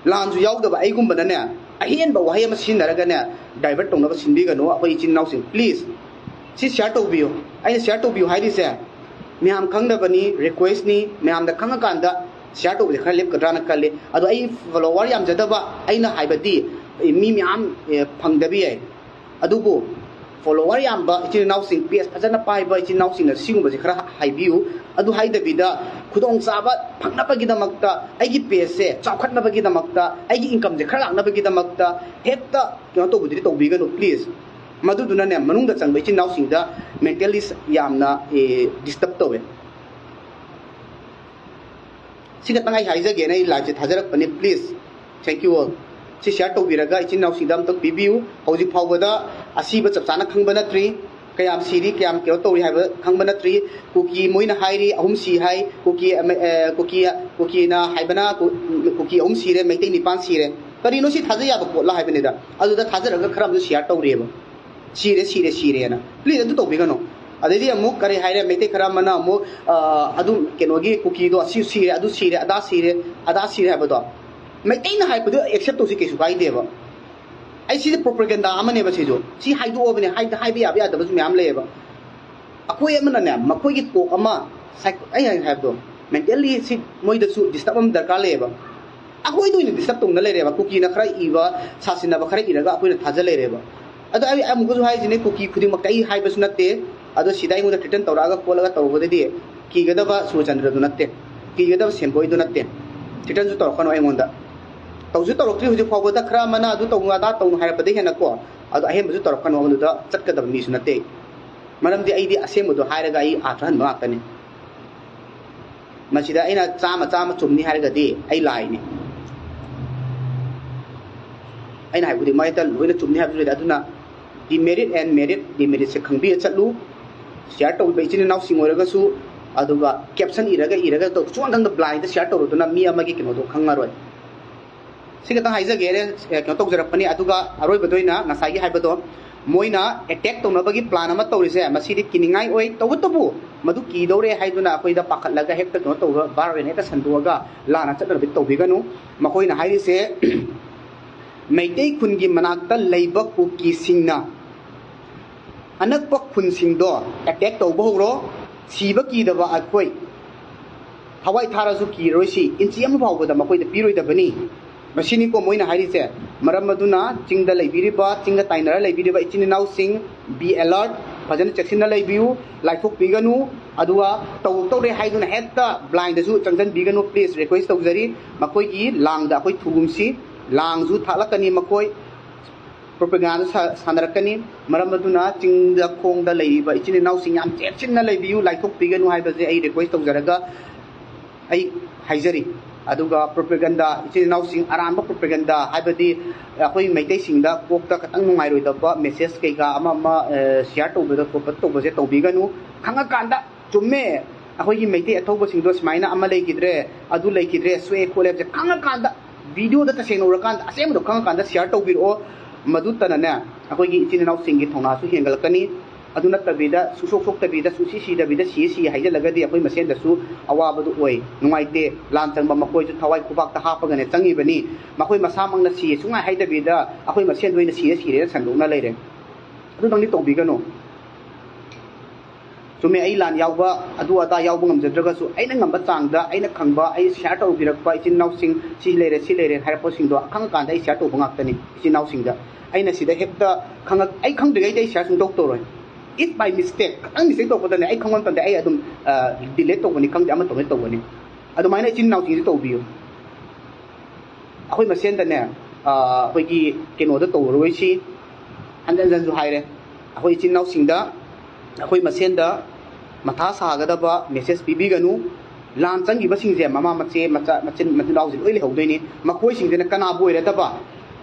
ꯂꯥꯟꯁꯨ ꯌꯥꯎꯗꯕ ꯑꯩꯒꯨꯝꯕꯅꯅꯦ, ꯑꯍꯦꯟꯕ ꯋꯥꯍꯩ ꯑꯃ ꯁꯤꯖꯤꯟꯅꯔꯒꯅꯦ, ꯗꯥꯏꯚꯔꯠ ꯇꯧꯅꯕ ꯁꯤꯟꯕꯤꯒꯅꯨ ꯑꯩꯈꯣꯏ ꯏꯆꯤꯟ ꯏꯅꯥꯎꯁꯤꯡ, ꯄ꯭ꯂꯤꯖ꯫ ꯁꯤ ꯁꯤꯌꯥꯔ ꯇꯧꯕꯤꯌꯨ꯫ ꯑꯩꯅ ꯁꯤꯌꯥꯔ ꯇꯧꯕꯤꯌꯨ ꯍꯥꯏꯔꯤꯁꯦ ꯃꯌꯥꯝ ꯈꯪꯅꯕꯅꯤ, ꯔꯤꯀ꯭ꯋꯦꯁꯅꯤ, ꯃꯌꯥꯝꯗ ꯈꯪꯉꯀꯥꯟꯗ ꯁꯤꯌꯥꯔ ꯇꯧꯕꯁꯦ ꯈꯔ ꯂꯦꯞꯀꯗ꯭ꯔꯥꯅ ꯈꯜꯂꯤ꯫ ꯑꯗꯣ ꯑꯩ ꯐꯣꯂꯣꯋꯔ ꯌꯥꯝꯖꯗꯕ, ꯑꯩꯅ ꯍꯥꯏꯕꯗꯤ, ꯑꯦ, ꯃꯤ ꯃꯌꯥꯝ, ꯑꯦ, ꯐꯪꯗꯕ ꯌꯥꯏ, ꯑꯗꯨꯕꯨ ꯐꯣꯂꯣꯋꯔ ꯌꯥꯝꯕ ꯏꯆꯤꯟ ꯏꯅꯥꯎꯁꯤꯡ, ꯄꯦꯖ ꯐꯖꯅ ꯄꯥꯏꯕ ꯏꯆꯤꯟ ꯏꯅꯥꯎꯁꯤꯡꯅ ꯁꯤꯒꯨꯝꯕꯁꯦ ꯈꯔ ꯍꯥꯏꯕꯤꯌꯨ꯫ ꯑꯗꯨ ꯍꯥꯏꯗꯕꯤꯗ, ꯈꯨꯗꯣꯡꯆꯥꯕ ꯐꯪꯅꯕꯒꯤꯗꯃꯛꯇ, ꯑꯩꯒꯤ ꯄꯦꯖꯁꯦ ꯆꯥꯎꯈꯠꯅꯕꯒꯤꯗꯃꯛꯇ, ꯑꯩꯒꯤ ꯏꯟꯀꯝꯁꯦ ꯈꯔ ꯂꯥꯛꯅꯕꯒꯤꯗꯃꯛꯇ ꯍꯦꯛꯇ ꯀꯩꯅꯣ ꯇꯧꯕꯗꯨꯗꯤ ꯇꯧꯕꯤꯒꯅꯨ, ꯄ꯭ꯂꯤꯖ꯫ ꯃꯗꯨꯗꯨꯅꯅꯦ, ꯃꯅꯨꯡꯗ ꯆꯪꯕ ꯏꯆꯤꯟ ꯏꯅꯥꯎꯁꯤꯡꯗ ꯃꯦꯟꯇꯦꯜꯂꯤ ꯌꯥꯝꯅ, ꯑꯦ, ꯗꯤꯁꯇꯔꯕ ꯇꯧꯋꯦ꯫ ꯁꯤ ꯈꯛꯇꯪ ꯑꯩ ꯍꯥꯏꯖꯒꯦꯅ ꯑꯩ ꯂꯥꯏꯚꯁꯦ ꯊꯥꯖꯔꯛꯄꯅꯤ꯫ Please, thank you all. ꯁꯤ ꯁꯤꯌꯥꯔ ꯇꯧꯕꯤꯔꯒ ꯏꯆꯤꯟ ꯏꯅꯥꯎꯁꯤꯡꯗ ꯑꯝꯇꯪ ꯄꯤꯕꯤꯌꯨ꯫ ꯍꯧꯖꯤꯛ ꯐꯥꯎꯕꯗ ꯑꯁꯤꯕ ꯆꯞ ꯆꯥꯅ ꯈꯪꯕ ꯅꯠꯇ꯭ꯔꯤ꯫ ꯀꯌꯥꯝ ꯁꯤꯔꯤ, ꯀꯌꯥꯝ ꯀꯩꯅꯣ ꯇꯧꯔꯤ ꯍꯥꯏꯕ ꯈꯪꯕ ꯅꯠꯇ꯭ꯔꯤ꯫ ꯀꯨꯀꯤ ꯃꯣꯏꯅ ꯍꯥꯏꯔꯤ ꯑꯍꯨꯝ ꯁꯤ ꯍꯥꯏ, ꯀꯨꯀꯤ ꯑꯃ, ꯑꯦ, ꯀꯨꯀꯤ, ꯀꯨꯀꯤꯅ ꯍꯥꯏꯕꯅ ꯀꯨ-, ꯀꯨꯀꯤ ꯑꯍꯨꯝ ꯁꯤꯔꯦ, ꯃꯩꯇꯩ ꯅꯤꯄꯥꯟ ꯁꯤꯔꯦ꯫ ꯀꯔꯤꯅꯣ ꯁꯤ ꯊꯥꯖ ꯌꯥꯕ ꯄꯣꯠꯂ ꯍꯥꯏꯕꯅꯤꯗ꯫ ꯑꯗꯨꯗ ꯊꯥꯖꯔꯒ ꯈꯔ ꯑꯃꯁꯨ ꯁꯤꯌꯥꯔ ꯇꯧꯔꯤꯑꯕ꯫ ꯁꯤꯔꯦ, ꯁꯤꯔꯦ, ꯁꯤꯔꯦꯅ꯫ ꯄ꯭ꯂꯤꯖ, ꯑꯗꯨ ꯇꯧꯕꯤꯒꯅꯨ꯫ ꯑꯗꯩꯗꯤ ꯑꯃꯨꯛ ꯀꯔꯤ ꯍꯥꯏꯔꯦ, ꯃꯩꯇꯩ ꯈꯔ ꯑꯃꯅ ꯑꯃꯨꯛ, ꯑ, ꯑꯗꯨꯝ ꯀꯩꯅꯣꯒꯤ ꯀꯨꯀꯤꯗꯣ ꯑꯁꯤ ꯁꯤꯔꯦ, ꯑꯗꯨ ꯁꯤꯔꯦ, ꯑꯗꯥ ꯁꯤꯔꯦ, ꯑꯗꯥ ꯁꯤꯔꯦ ꯍꯥꯏꯕꯗꯣ ꯃꯩꯇꯩꯅ ꯍꯥꯏꯕꯗꯣ ꯑꯦꯛꯁꯦꯞ ꯇꯧꯁꯤ, ꯀꯩꯁꯨ ꯀꯥꯏꯗꯦꯕ꯫ ꯑꯩ ꯁꯤꯗꯤ ꯄ꯭ꯔꯣꯄꯒꯦꯟꯗꯥ ꯑꯃꯅꯦꯕ ꯁꯤꯁꯨ꯫ ꯁꯤ ꯍꯥꯏꯗꯣꯛꯑꯕꯅꯦ, ꯍꯥꯏ-, ꯍꯥꯏꯕ ꯌꯥꯕ ꯌꯥꯗꯕꯁꯨ ꯃꯌꯥꯝ ꯂꯩꯌꯦꯕ꯫ ꯑꯩꯈꯣꯏ ꯑꯃꯅꯅꯦ, ꯃꯈꯣꯏꯒꯤ ꯀꯣꯛ ꯑꯃ, ꯁꯥꯏꯀꯣ-, ꯑꯩ ꯍꯥꯏꯅ ꯍꯥꯏꯕꯗꯣ, ꯃꯦꯟꯇꯦꯜꯂꯤ ꯁꯤ ꯃꯣꯏꯗꯁꯨ ꯗꯤꯁꯇꯔꯕ ꯑꯃ ꯗꯔꯀꯥꯔ ꯂꯩꯌꯦꯕ꯫ ꯑꯩꯈꯣꯏꯗ ꯑꯣꯏꯅ ꯗꯤꯁꯇꯔꯕ ꯇꯧꯅ ꯂꯩꯔꯦꯕ꯫ ꯀꯨꯀꯤꯅ ꯈꯔ ꯏꯕ, ꯁꯥꯁꯤꯟꯅꯕ ꯈꯔ ꯏꯔꯒ ꯑꯩꯈꯣꯏꯅ ꯊꯥꯖ ꯂꯩꯔꯦꯕ꯫ ꯑꯗꯣ ꯑꯩ ꯑꯃꯨꯛꯀꯁꯨ ꯍꯥꯏꯁꯤꯅꯦ, ꯀꯨꯀꯤ ꯈꯨꯗꯤꯡꯃꯛꯇ ꯑꯩ ꯍꯥꯏꯕꯁꯨ ꯅꯠꯇꯦ꯫ ꯑꯗꯣ ꯁꯤꯗ ꯑꯩꯉꯣꯟꯗ ꯊ꯭ꯔꯦꯇꯟ ꯇꯧꯔꯛꯑꯒ ꯈꯣꯠꯂꯒ ꯇꯧꯔꯨꯕꯗꯗꯤ ꯀꯤꯒꯗꯕ ꯁꯨꯔꯆꯟꯗ꯭ꯔꯗꯨ ꯅꯠꯇꯦ, ꯀꯤꯒꯗꯕ ꯁꯦꯝꯕꯣꯏꯗꯨ ꯅꯠꯇꯦ꯫ ꯊ꯭ꯔꯦꯇꯟꯁꯨ ꯇꯧꯔꯛꯀꯅꯨ ꯑꯩꯉꯣꯟꯗ꯫ ꯇꯧꯁꯨ ꯇꯧꯔꯛꯇ꯭ꯔꯤ ꯍꯧꯖꯤꯛ ꯐꯥꯎꯕꯗ꯫ ꯈꯔ ꯑꯃꯅ ꯑꯗꯨ ꯇꯧꯅꯨ ꯑꯗꯥ ꯇꯧꯅꯨ ꯍꯥꯏꯔꯛꯄꯗꯒꯤ ꯍꯦꯟꯅꯀꯣ, ꯑꯗꯣ ꯑꯍꯦꯟꯕꯁꯨ ꯇꯧꯔꯛꯀꯅꯨ, ꯑꯗꯨꯗ ꯆꯠꯀꯗꯕ ꯃꯤꯁꯨ ꯅꯠꯇꯦ꯫ ꯃꯔꯝꯗꯤ ꯑꯩꯗꯤ ꯑꯁꯦꯡꯕꯗꯣ ꯍꯥꯏꯔꯒ ꯑꯩ ꯑꯥꯔꯊ ꯍꯟꯕ ꯉꯥꯛꯇꯅꯤ꯫ ꯃꯁꯤꯗ ꯑꯩꯅ ꯆꯥꯝꯃ ꯆꯥꯝꯃ ꯆꯨꯝꯅꯤ ꯍꯥꯏꯔꯒꯗꯤ ꯑꯩ ꯂꯥꯏꯅꯤ꯫ ꯑꯩꯅ ꯍꯥꯏꯕꯗꯤ ꯃꯥꯏꯇ ꯂꯣꯏꯅ ꯆꯨꯝꯅꯤ ꯍꯥꯏꯕꯁꯨ ꯂꯩꯇꯦ꯫ ꯑꯗꯨꯅ demerit and merit, demeritꯁꯦ ꯈꯪꯕꯤꯔ ꯆꯠꯂꯨ꯫ ꯁꯤꯌꯥꯔ ꯇꯧꯕ ꯏꯆꯤꯟ ꯏꯅꯥꯎꯁꯤꯡ ꯑꯣꯏꯔꯒꯁꯨ, ꯑꯗꯨꯒ ꯀꯦꯞꯁꯟ ꯏꯔꯒ ꯏꯔꯒ ꯇꯧ ꯁꯨꯡꯈꯪ ꯈꯪꯗ ꯕ꯭ꯂꯥꯏꯟꯗ ꯁꯤꯌꯥꯔ ꯇꯧꯔꯨꯗꯨꯅ ꯃꯤ ꯑꯃꯒꯤ ꯀꯩꯅꯣꯗꯣ ꯈꯪꯉꯔꯣꯏ꯫ ꯁꯤ ꯈꯛꯇꯪ ꯍꯥꯏꯖꯒꯦ꯫ ꯑꯦ, ꯀꯩꯅꯣ ꯇꯧꯖꯔꯛꯄꯅꯤ꯫ ꯑꯗꯨꯒ ꯑꯔꯣꯏꯕꯗ ꯑꯣꯏꯅ ꯉꯁꯥꯏꯒꯤ ꯍꯥꯏꯕꯗꯣ, ꯃꯣꯏꯅ ꯑꯦꯇꯦꯛ ꯇꯧꯅꯕꯒꯤ ꯄ꯭ꯂꯥꯟ ꯑꯃ ꯇꯧꯔꯤꯁꯦ, ꯃꯁꯤꯗꯤ ꯀꯤꯅꯤꯡꯉꯥꯏ ꯑꯣꯏ꯫ ꯇꯧꯕꯇꯕꯨ ꯃꯗꯨ ꯀꯤꯗꯧꯔꯦ ꯍꯥꯏꯗꯨꯅ ꯑꯩꯈꯣꯏꯗ ꯄꯥꯈꯠꯂꯒ ꯍꯦꯛꯇ ꯀꯩꯅꯣ ꯇꯧꯕ, ꯚꯥꯔ ꯑꯣꯏꯅ ꯍꯦꯛꯇ ꯁꯟꯗꯣꯛꯑꯒ ꯂꯥꯟꯅ ꯆꯠꯅꯕꯤ ꯇꯧꯕꯤꯒꯅꯨ꯫ ꯃꯈꯣꯏꯅ ꯍꯥꯏꯔꯤꯁꯦ, ꯃꯩꯇꯩ ꯈꯨꯟꯒꯤ ꯃꯅꯥꯛꯇ ꯂꯩꯕ ꯀꯨꯀꯤꯁꯤꯡꯅ ꯑꯅꯛꯄ ꯈꯨꯟꯁꯤꯡꯗꯣ ꯑꯦꯇꯦꯛ ꯇꯧꯕ ꯍꯧꯔꯣ꯫ ꯁꯤꯕ ꯀꯤꯗꯕ ꯑꯩꯈꯣꯏ ꯊꯋꯥꯏ ꯊꯥꯔꯁꯨ ꯀꯤꯔꯣꯏꯁꯤ, ꯏꯟꯆꯤ ꯑꯃ ꯐꯥꯎꯕꯗ ꯃꯈꯣꯏꯗ ꯄꯤꯔꯣꯏꯗꯕꯅꯤ꯫ ꯃꯁꯤꯅꯤꯀꯣ ꯃꯣꯏꯅ ꯍꯥꯏꯔꯤꯁꯦ꯫ ꯃꯔꯝ ꯑꯗꯨꯅ ꯆꯤꯡꯗ ꯂꯩꯕꯤꯔꯤꯕ, ꯆꯤꯡꯗ ꯇꯥꯏꯅꯔ ꯂꯩꯕꯤꯔꯤꯕ ꯏꯆꯤꯟ ꯏꯅꯥꯎꯁꯤꯡ, be alert, ꯐꯖꯅ ꯆꯦꯛꯁꯤꯟꯅ ꯂꯩꯕꯤꯌꯨ, ꯂꯥꯏꯊꯣꯛꯄꯤꯒꯅꯨ꯫ ꯑꯗꯨꯒ ꯇꯧꯔꯛꯇꯧꯔꯦ ꯍꯥꯏꯗꯨꯅ ꯍꯦꯛꯇ ꯕ꯭ꯂꯥꯏꯟꯗꯁꯨ ꯆꯪꯁꯤꯟꯕꯤꯒꯅꯨ꯫ ꯄ꯭ꯂꯤꯖ, ꯔꯤꯀ꯭ꯋꯦꯁ ꯇꯧꯖꯔꯤ꯫ ꯃꯈꯣꯏꯒꯤ ꯂꯥꯡꯗ ꯑꯩꯈꯣꯏ ꯊꯨꯒꯨꯝꯁꯤ꯫ ꯂꯥꯡꯁꯨ ꯊꯥꯛꯂꯛꯀꯅꯤ ꯃꯈꯣꯏ꯫ ꯄ꯭ꯔꯣꯄꯦꯒꯥꯟꯗ ꯁꯥꯟꯅꯔꯛꯀꯅꯤ꯫ ꯃꯔꯝ ꯑꯗꯨꯅ ꯆꯤꯡꯗ ꯈꯣꯡꯗ ꯂꯩꯔꯤꯕ ꯏꯆꯤꯟ ꯏꯅꯥꯎꯁꯤꯡ ꯌꯥꯝ ꯆꯦꯛꯁꯤꯟꯅ ꯂꯩꯕꯤꯌꯨ, ꯂꯥꯏꯊꯣꯛꯄꯤꯒꯅꯨ ꯍꯥꯏꯕꯁꯦ ꯑꯩ ꯔꯤꯀ꯭ꯋꯦꯁ ꯇꯧꯖꯔꯒ ꯑꯩ ꯍꯥꯏꯖꯔꯤ꯫ ꯑꯗꯨꯒ ꯄ꯭ꯔꯣꯄꯦꯒꯟꯗꯥ, ꯏꯆꯤꯟ ꯏꯅꯥꯎꯁꯤꯡ ꯑꯔꯥꯟꯕ ꯄ꯭ꯔꯣꯄꯦꯒꯟꯗꯥ, ꯍꯥꯏꯕꯗꯤ ꯑꯩꯈꯣꯏ ꯃꯩꯇꯩꯁꯤꯡꯗ ꯀꯣꯛꯇ ꯈꯤꯇꯪ ꯅꯨꯡꯉꯥꯏꯔꯣꯏꯗꯕ ꯃꯦꯁꯦꯖ ꯀꯩꯀꯥ ꯑꯃ ꯑꯃ ꯁꯤꯌꯥꯔ ꯇꯧꯕꯗ ꯈꯣꯠꯄ ꯇꯧꯕꯁꯦ ꯇꯧꯕꯤꯒꯅꯨ꯫ ꯈꯪꯉꯀꯥꯟꯗ, ꯆꯨꯝꯃꯦ, ꯑꯩꯈꯣꯏꯒꯤ ꯃꯩꯇꯩ ꯑꯊꯧꯕꯁꯤꯡꯗꯣ ꯁꯨꯃꯥꯏꯅ ꯑꯃ ꯂꯩꯈꯤꯗ꯭ꯔꯦ, ꯑꯗꯨ ꯂꯩꯈꯤꯗ꯭ꯔꯦ, ꯁꯣꯛꯑꯦ ꯈꯣꯠꯂꯦ ꯍꯥꯏꯕꯁꯦ ꯈꯪꯉꯀꯥꯟꯗ, ꯚꯤꯗꯤꯑꯣꯗ ꯇꯁꯦꯡꯅ ꯎꯔꯀꯥꯟꯗ, ꯑꯁꯦꯡꯕꯗꯣ ꯈꯪꯉꯀꯥꯟꯗ ꯁꯤꯌꯥꯔ ꯇꯧꯕꯤꯔꯛꯑꯣ꯫ ꯃꯗꯨꯇꯅꯅꯦ, ꯑꯩꯈꯣꯏꯒꯤ ꯏꯆꯤꯟ ꯏꯅꯥꯎꯁꯤꯡꯒꯤ ꯊꯧꯅꯥꯁꯨ ꯍꯦꯟꯒꯠꯂꯛꯀꯅꯤ꯫ ꯑꯗꯨ ꯅꯠꯇꯕꯤꯗ, ꯁꯨꯡꯁꯣꯛ ꯁꯣꯛꯇꯕꯤꯗ, ꯁꯨꯡꯁꯤ ꯁꯤꯗꯕꯤꯗ, ꯁꯤ ꯁꯤ ꯍꯥꯏꯖꯤꯜꯂꯒꯗꯤ ꯑꯩꯈꯣꯏ ꯃꯁꯦꯟꯗꯁꯨ ꯑꯋꯥꯕꯗꯨ ꯑꯣꯏ꯫ ꯅꯨꯡꯉꯥꯏꯇꯦ꯫ ꯂꯥꯟ ꯆꯪꯕ ꯃꯈꯣꯏꯁꯨ ꯊꯋꯥꯏ ꯈꯨꯕꯥꯛꯇ ꯍꯥꯞꯄꯒꯅꯦ ꯆꯪꯉꯤꯕꯅꯤ꯫ ꯃꯈꯣꯏ ꯃꯁꯥꯃꯛꯅ ꯁꯤ ꯁꯨꯡꯍꯥꯏ ꯍꯥꯏꯗꯕꯤꯗ, ꯑꯩꯈꯣꯏ ꯃꯁꯦꯟꯗ ꯑꯣꯏꯅ ꯁꯤꯔꯦ ꯁꯤꯔꯦꯅ ꯁꯟꯗꯣꯛꯅ ꯂꯩꯔꯦ꯫ ꯑꯗꯨꯗꯪꯗꯤ ꯇꯧꯕꯤꯒꯅꯨ꯫ ꯆꯨꯝꯃꯦ, ꯑꯩ ꯂꯥꯟ ꯌꯥꯎꯕ, ꯑꯗꯨ ꯑꯗꯥ ꯌꯥꯎꯕ ꯉꯝꯖꯗ꯭ꯔꯒꯁꯨ, ꯑꯩꯅ ꯉꯝꯕ ꯆꯥꯡꯗ, ꯑꯩꯅ ꯈꯪꯕ, ꯑꯩ ꯁꯤꯌꯥꯔ ꯇꯧꯕꯤꯔꯛꯄ ꯏꯆꯤꯟ ꯏꯅꯥꯎꯁꯤꯡ, ꯁꯤ ꯂꯩꯔꯦ, ꯁꯤ ꯂꯩꯔꯦ ꯍꯥꯏꯔꯛꯄꯁꯤꯡꯗꯣ ꯈꯪꯉꯀꯥꯟꯗ ꯑꯩ ꯁꯤꯌꯥꯔ ꯇꯧꯕ ꯉꯥꯛꯇꯅꯤ꯫ ꯏꯆꯤꯟ ꯏꯅꯥꯎꯁꯤꯡꯗ ꯑꯩꯅ ꯁꯤꯗ ꯍꯦꯛꯇ ꯈꯪꯉꯛ-, ꯑꯩ ꯈꯪꯗ꯭ꯔꯤꯉꯩꯗ ꯑꯩ ꯁꯤꯌꯥꯔ ꯁꯨꯡꯇꯧ ꯇꯧꯔꯣꯏ꯫ If by mistake, ꯈꯤꯇꯪ ꯃꯤꯁꯇꯦꯛ ꯇꯧꯔꯛꯄꯗꯅꯦ, ꯑꯩ ꯈꯪꯕ ꯃꯇꯝꯗ ꯑꯩ ꯑꯗꯨꯝ ꯗꯤꯂꯦꯠ ꯇꯧꯕꯅꯤ ꯈꯪꯗꯦ, ꯑꯃ ꯇꯧꯅꯤ ꯇꯧꯕꯅꯤ꯫ ꯑꯗꯨꯃꯥꯏꯅ ꯏꯆꯤꯟ ꯏꯅꯥꯎꯁꯤꯡꯁꯤ ꯇꯧꯕꯤꯌꯨ꯫ ꯑꯩꯈꯣꯏ ꯃꯁꯦꯟꯗꯅꯦ, ꯑꯩꯈꯣꯏꯒꯤ ꯀꯩꯅꯣꯗ ꯇꯧꯔꯔꯣꯏꯁꯤ꯫ ꯍꯟꯖꯟ ꯍꯟꯖꯟꯁꯨ ꯍꯥꯏꯔꯦ, ꯑꯩꯈꯣꯏ ꯏꯆꯤꯟ ꯏꯅꯥꯎꯁꯤꯡꯗ, ꯑꯩꯈꯣꯏ ꯃꯁꯦꯟꯗ ꯃꯊꯥ ꯁꯥꯒꯗꯕ ꯃꯦꯁꯦꯖ ꯄꯤꯕꯤꯒꯅꯨ꯫ ꯂꯥꯟ ꯆꯪꯈꯤꯕꯁꯦ ꯃꯃꯥ ꯃꯆꯦ, ꯃꯆꯥ, ꯃꯆꯤꯟ ꯃꯆꯤꯟ ꯃꯅꯥꯎꯁꯦ ꯂꯣꯏ ꯂꯩꯍꯧꯗꯣꯏꯅꯤ꯫ ꯃꯈꯣꯏꯁꯤꯡꯁꯤꯅ ꯀꯅꯥꯕꯨ ꯑꯣꯏꯔꯗꯕ?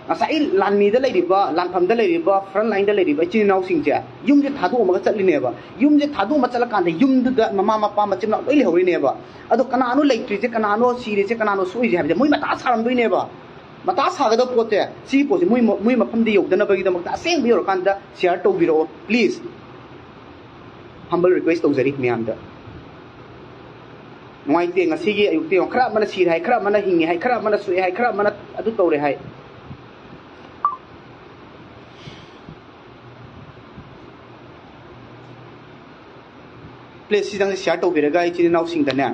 ꯉꯁꯥꯏ ꯂꯥꯟꯃꯤꯗ ꯂꯩꯔꯤꯕ, ꯂꯥꯟꯐꯝꯗ ꯂꯩꯔꯤꯕ, front line ꯗ ꯂꯩꯔꯤꯕ ꯏꯆꯤꯟ ꯏꯅꯥꯎꯁꯤꯡꯁꯦ ꯌꯨꯝꯁꯦ ꯊꯥꯗꯣꯛꯑꯝꯃꯒ ꯆꯠꯂꯤꯅꯦꯕ꯫ ꯌꯨꯝꯁꯦ ꯊꯥꯗꯣꯛꯑꯝꯃ ꯆꯠꯂꯀꯥꯟꯗ ꯌꯨꯝꯗꯨꯗ ꯃꯃꯥ ꯃꯄꯥ ꯃꯆꯤꯟ ꯃꯅꯥꯎ ꯂꯣꯏ ꯂꯩꯍꯧꯔꯤꯅꯦꯕ꯫ ꯑꯗꯣ ꯀꯅꯥꯅꯣ ꯂꯩꯇ꯭ꯔꯤꯁꯦ, ꯀꯅꯥꯅꯣ ꯁꯤꯔꯤꯁꯦ, ꯀꯅꯥꯅꯣ ꯁꯣꯛꯏꯁꯦ ꯍꯥꯏꯕꯁꯦ ꯃꯣꯏ ꯃꯊꯥ ꯁꯥꯔꯝꯗꯣꯏꯅꯦꯕ꯫ ꯃꯊꯥ ꯁꯥꯒꯗꯕ ꯄꯣꯠꯁꯦ, ꯁꯤꯒꯤ ꯄꯣꯠꯁꯦ ꯃꯣꯏ ꯃꯣꯏ ꯃꯐꯝꯗ ꯌꯧꯗꯅꯕꯒꯤꯗꯃꯛꯇ ꯑꯁꯦꯡꯕ ꯌꯧꯔꯀꯥꯟꯗ share ꯇꯧꯕꯤꯔꯛꯑꯣ please꯫ Humble request ꯇꯧꯖꯔꯤ ꯃꯌꯥꯝꯗ꯫ ꯅꯨꯡꯉꯥꯏꯇꯦ, ꯉꯁꯤꯒꯤ ꯑꯌꯨꯛꯇ ꯌꯦꯡꯉꯣ, ꯈꯔ ꯑꯃꯅ ꯁꯤꯔꯦ ꯍꯥꯏ, ꯈꯔ ꯑꯃꯅ ꯍꯤꯡꯉꯦ ꯍꯥꯏ, ꯈꯔ ꯑꯃꯅ ꯁꯣꯛꯑꯦ ꯍꯥꯏ, ꯈꯔ ꯑꯃꯅ ꯑꯗꯨ ꯇꯧꯔꯦ ꯍꯥꯏ꯫ Please, ꯁꯤꯗꯪ share ꯇꯧꯕꯤꯔꯒ ꯏꯆꯤꯟ ꯏꯅꯥꯎꯁꯤꯡꯗꯅꯦ,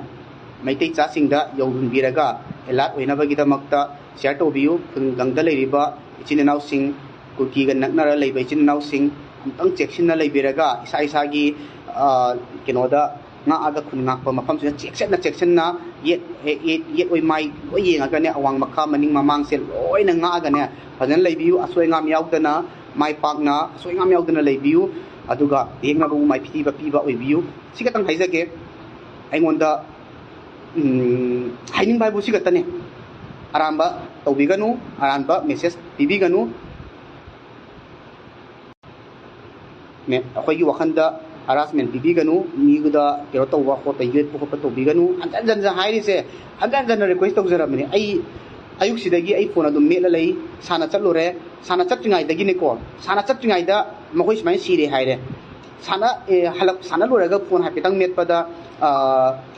ꯃꯩꯇꯩ ꯏꯆꯥꯁꯤꯡꯗ ꯌꯧꯍꯟꯕꯤꯔꯒ alert ꯑꯣꯏꯅꯕꯒꯤꯗꯃꯛꯇ share ꯇꯧꯕꯤꯌꯨ꯫ ꯈꯨꯡꯒꯪꯗ ꯂꯩꯔꯤꯕ ꯏꯆꯤꯟ ꯏꯅꯥꯎꯁꯤꯡ, ꯀꯨꯀꯤꯒ ꯅꯛꯅꯔ ꯂꯩꯕ ꯏꯆꯤꯟ ꯏꯅꯥꯎꯁꯤꯡ, ꯑꯃꯨꯛꯇꯪ ꯆꯦꯛꯁꯤꯟꯅ ꯂꯩꯕꯤꯔꯒ ꯏꯁꯥ ꯏꯁꯥꯒꯤ, ꯑ, ꯀꯩꯅꯣꯗ ꯉꯥꯛꯑꯒ, ꯈꯨꯟ ꯉꯥꯛꯄ ꯃꯐꯝꯁꯤꯗ ꯆꯦꯛꯁꯤꯟꯅ ꯆꯦꯛꯁꯤꯟꯅ ꯌꯦꯠ, ꯌꯦꯠ, ꯌꯦꯠ ꯑꯣꯏ ꯃꯥꯏ ꯂꯣꯏ ꯌꯦꯡꯉꯒꯅꯦ, ꯑꯋꯥꯡ ꯃꯈꯥ ꯃꯅꯤꯡ ꯃꯃꯥꯡꯁꯦ ꯂꯣꯏꯅ ꯉꯥꯛꯑꯒꯅꯦ ꯐꯖꯅ ꯂꯩꯕꯤꯌꯨ꯫ ꯑꯁꯣꯏ ꯑꯉꯥꯝ ꯌꯥꯎꯗꯅ, ꯃꯥꯏ ꯄꯥꯛꯅ ꯑꯁꯣꯏ ꯑꯉꯥꯝ ꯌꯥꯎꯗꯅ ꯂꯩꯕꯤꯌꯨ꯫ ꯑꯗꯨꯒ ꯌꯦꯛꯅꯕꯕꯨ ꯃꯥꯏꯊꯤꯕ ꯄꯤꯕ ꯑꯣꯏꯕꯤꯌꯨ꯫ ꯁꯤ ꯈꯛꯇꯪ ꯍꯥꯏꯖꯒꯦ꯫ ꯑꯩꯉꯣꯟꯗ, ꯎꯝ, ꯍꯥꯏꯅꯤꯡꯕ ꯍꯥꯏꯕꯨ ꯁꯤ ꯈꯛꯇꯅꯦ꯫ ꯑꯔꯥꯟꯕ ꯇꯧꯕꯤꯒꯅꯨ, ꯑꯔꯥꯟꯕ message ꯄꯤꯕꯤꯒꯅꯨ꯫ ꯃꯦ-, ꯑꯩꯈꯣꯏꯒꯤ ꯋꯥꯈꯜꯗ harassment ꯄꯤꯕꯤꯒꯅꯨ, ꯃꯤꯗ ꯀꯩꯅꯣ ꯇꯧꯕ ꯈꯣꯠꯄ, ꯌꯦꯠꯄ ꯈꯣꯠꯄ ꯇꯧꯕꯤꯒꯅꯨ꯫ ꯍꯟꯖꯟ ꯍꯟꯖꯟ ꯍꯥꯏꯔꯤꯁꯦ, ꯍꯟꯖꯟ ꯍꯟꯖꯟꯅ request ꯇꯧꯖꯔꯕꯅꯦ꯫ ꯑꯩ ꯑꯌꯨꯛꯁꯤꯗꯒꯤ ꯑꯩ phone ꯑꯗꯨꯝ ꯃꯦꯠꯂ ꯂꯩ, ꯁꯥꯟꯅ ꯆꯠꯂꯨꯔꯦ, ꯁꯥꯟꯅ ꯆꯠꯇ꯭ꯔꯤꯉꯩꯗꯒꯤꯅꯦꯀꯣ, ꯁꯥꯟꯅ ꯆꯠꯇ꯭ꯔꯤꯉꯩꯗ ꯃꯈꯣꯏ ꯁꯨꯃꯥꯏꯅ ꯁꯤꯔꯦ ꯍꯥꯏꯔꯦ꯫ ꯁꯥꯟꯅ, ꯑꯦ, ꯍꯜꯂꯛ-, ꯁꯥꯟꯅ ꯂꯣꯏꯔꯒ phone ꯍꯥꯏꯐꯦꯠꯇꯪ ꯃꯦꯠꯄꯗ, ꯑ,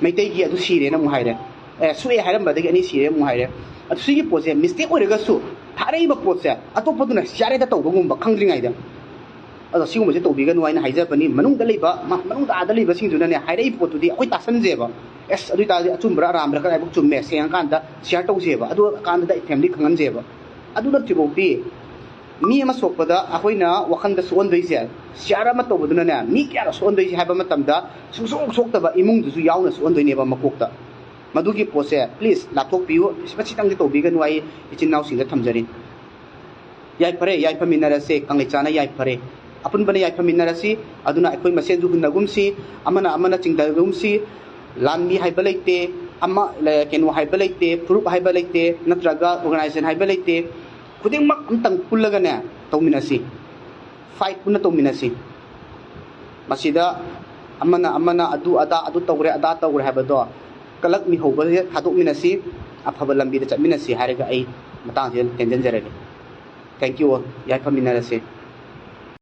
ꯃꯩꯇꯩꯒꯤ ꯑꯗꯨ ꯁꯤꯔꯦꯅ ꯑꯃꯨꯛ ꯍꯥꯏꯔꯦ꯫ ꯑꯦ, ꯁꯣꯛꯑꯦ ꯍꯥꯏꯔꯝꯕꯗꯒꯤ ꯑꯅꯤ ꯁꯤꯔꯦ ꯑꯃꯨꯛ ꯍꯥꯏꯔꯦ꯫ ꯑꯗꯨ ꯁꯤꯒꯤ ꯄꯣꯠꯁꯦ mistake ꯑꯣꯏꯔꯒꯁꯨ ꯊꯥꯔꯛꯏꯕ ꯄꯣꯠꯁꯦ ꯑꯇꯣꯞꯄꯗꯨꯅ share ꯍꯦꯛꯇ ꯇꯧꯕꯒꯨꯝꯕ ꯈꯪꯗ꯭ꯔꯤꯉꯩꯗ꯫ ꯑꯗꯣ ꯁꯤꯒꯨꯝꯕꯁꯦ ꯇꯧꯕꯤꯒꯅꯨ ꯍꯥꯏꯅ ꯍꯥꯏꯖꯕꯅꯤ꯫ ꯃꯅꯨꯡꯗ ꯂꯩꯕ, ꯃ-, ꯃꯅꯨꯡꯗ ꯑꯥꯗ ꯂꯩꯕꯁꯤꯡꯗꯨꯅꯅꯦ ꯍꯥꯏꯔꯛꯏ ꯄꯣꯠꯇꯨꯗꯤ ꯑꯩꯈꯣꯏ ꯇꯥꯁꯟꯁꯦꯕ꯫ ꯑꯦꯁ, ꯑꯗꯨ ꯑꯣꯏꯇꯥꯔꯗꯤ ꯑꯆꯨꯝꯕ꯭ꯔꯥ ꯑꯔꯥꯟꯕ꯭ꯔꯥ ꯀꯗꯥꯏꯐꯥꯎ ꯆꯨꯝꯃꯦ ꯁꯦꯡꯉꯀꯥꯟꯗ share ꯇꯧꯁꯦꯕ꯫ ꯑꯗꯨ ꯀꯥꯟꯗ ꯑꯩ family ꯈꯪꯍꯟꯁꯦꯕ꯫ ꯑꯗꯨ ꯅꯠꯇ꯭ꯔꯤꯐꯥꯎꯗꯤ ꯃꯤ ꯑꯃ ꯁꯣꯛꯄꯗ ꯑꯩꯈꯣꯏꯅ ꯋꯥꯈꯜꯗ ꯁꯣꯛꯍꯟꯗꯣꯏꯁꯦ, share ꯑꯃ ꯇꯧꯕꯗꯨꯅꯅꯦ ꯃꯤ ꯀꯌꯥꯗ ꯁꯣꯛꯍꯟꯗꯣꯏꯁꯦ ꯍꯥꯏꯕ ꯃꯇꯝꯗ ꯁꯨꯡꯁꯣꯛ ꯁꯣꯛꯇꯕ ꯏꯃꯨꯡꯗꯨꯁꯨ ꯌꯥꯎꯅ ꯁꯣꯛꯍꯟꯗꯣꯏꯅꯦꯕ ꯃꯀꯣꯛꯇ꯫ ꯃꯗꯨꯒꯤ ꯄꯣꯠꯁꯦ please ꯂꯥꯞꯊꯣꯛꯄꯤꯌꯨ꯫ ꯃꯁꯤꯇꯪꯗꯤ ꯇꯧꯕꯤꯒꯅꯨ, ꯑꯩ ꯏꯆꯤꯟ ꯏꯅꯥꯎꯁꯤꯡꯗ ꯊꯝꯖꯔꯤ꯫ ꯌꯥꯏꯐꯔꯦ, ꯌꯥꯏꯐꯃꯤꯟꯅꯔꯁꯦ, ꯀꯪꯂꯩꯆꯥꯅ ꯌꯥꯏꯐꯔꯦ꯫ ꯑꯄꯨꯟꯕꯅ ꯌꯥꯏꯐꯃꯤꯟꯅꯔꯁꯤ꯫ ꯑꯗꯨꯅ ꯑꯩꯈꯣꯏ ꯃꯁꯦꯟꯁꯨ ꯍꯨꯟꯅꯒꯨꯝꯁꯤ, ꯑꯃꯅ ꯑꯃꯅ ꯆꯤꯡꯊꯒꯨꯝꯁꯤ꯫ ꯂꯥꯟꯃꯤ ꯍꯥꯏꯕ ꯂꯩꯇꯦ, ꯑꯃ, ꯀꯩꯅꯣ ꯍꯥꯏꯕ ꯂꯩꯇꯦ, ꯐꯨꯔꯨꯞ ꯍꯥꯏꯕ ꯂꯩꯇꯦ, ꯅꯠꯇ꯭ꯔꯒ organization ꯍꯥꯏꯕ ꯂꯩꯇꯦ꯫ ꯈꯨꯗꯤꯡꯃꯛ ꯑꯝꯇꯪ ꯄꯨꯜꯂꯒꯅꯦ ꯇꯧꯃꯤꯟꯅꯁꯤ꯫ Fight ꯄꯨꯟꯅ ꯇꯧꯃꯤꯟꯅꯁꯤ꯫ ꯃꯁꯤꯗ ꯑꯃꯅ ꯑꯃꯅ ꯑꯗꯨ ꯑꯗꯥ ꯑꯗꯨ ꯇꯧꯔꯦ ꯑꯗꯥ ꯇꯧꯔꯦ ꯍꯥꯏꯕꯗꯣ ꯀꯂꯛ ꯃꯤꯍꯧꯕꯁꯦ ꯊꯥꯗꯣꯛꯃꯤꯟꯅꯁꯤ꯫ ꯑꯐꯕ ꯂꯝꯕꯤꯗ ꯆꯠꯃꯤꯟꯅꯁꯤ ꯍꯥꯏꯔꯒ ꯑꯩ ꯃꯇꯥꯡꯁꯤꯗ ꯇꯦꯟꯖꯟꯖꯔꯒꯦ꯫ Thank you all. ꯌꯥꯏꯐꯃꯤꯟꯅꯔꯁꯤ꯫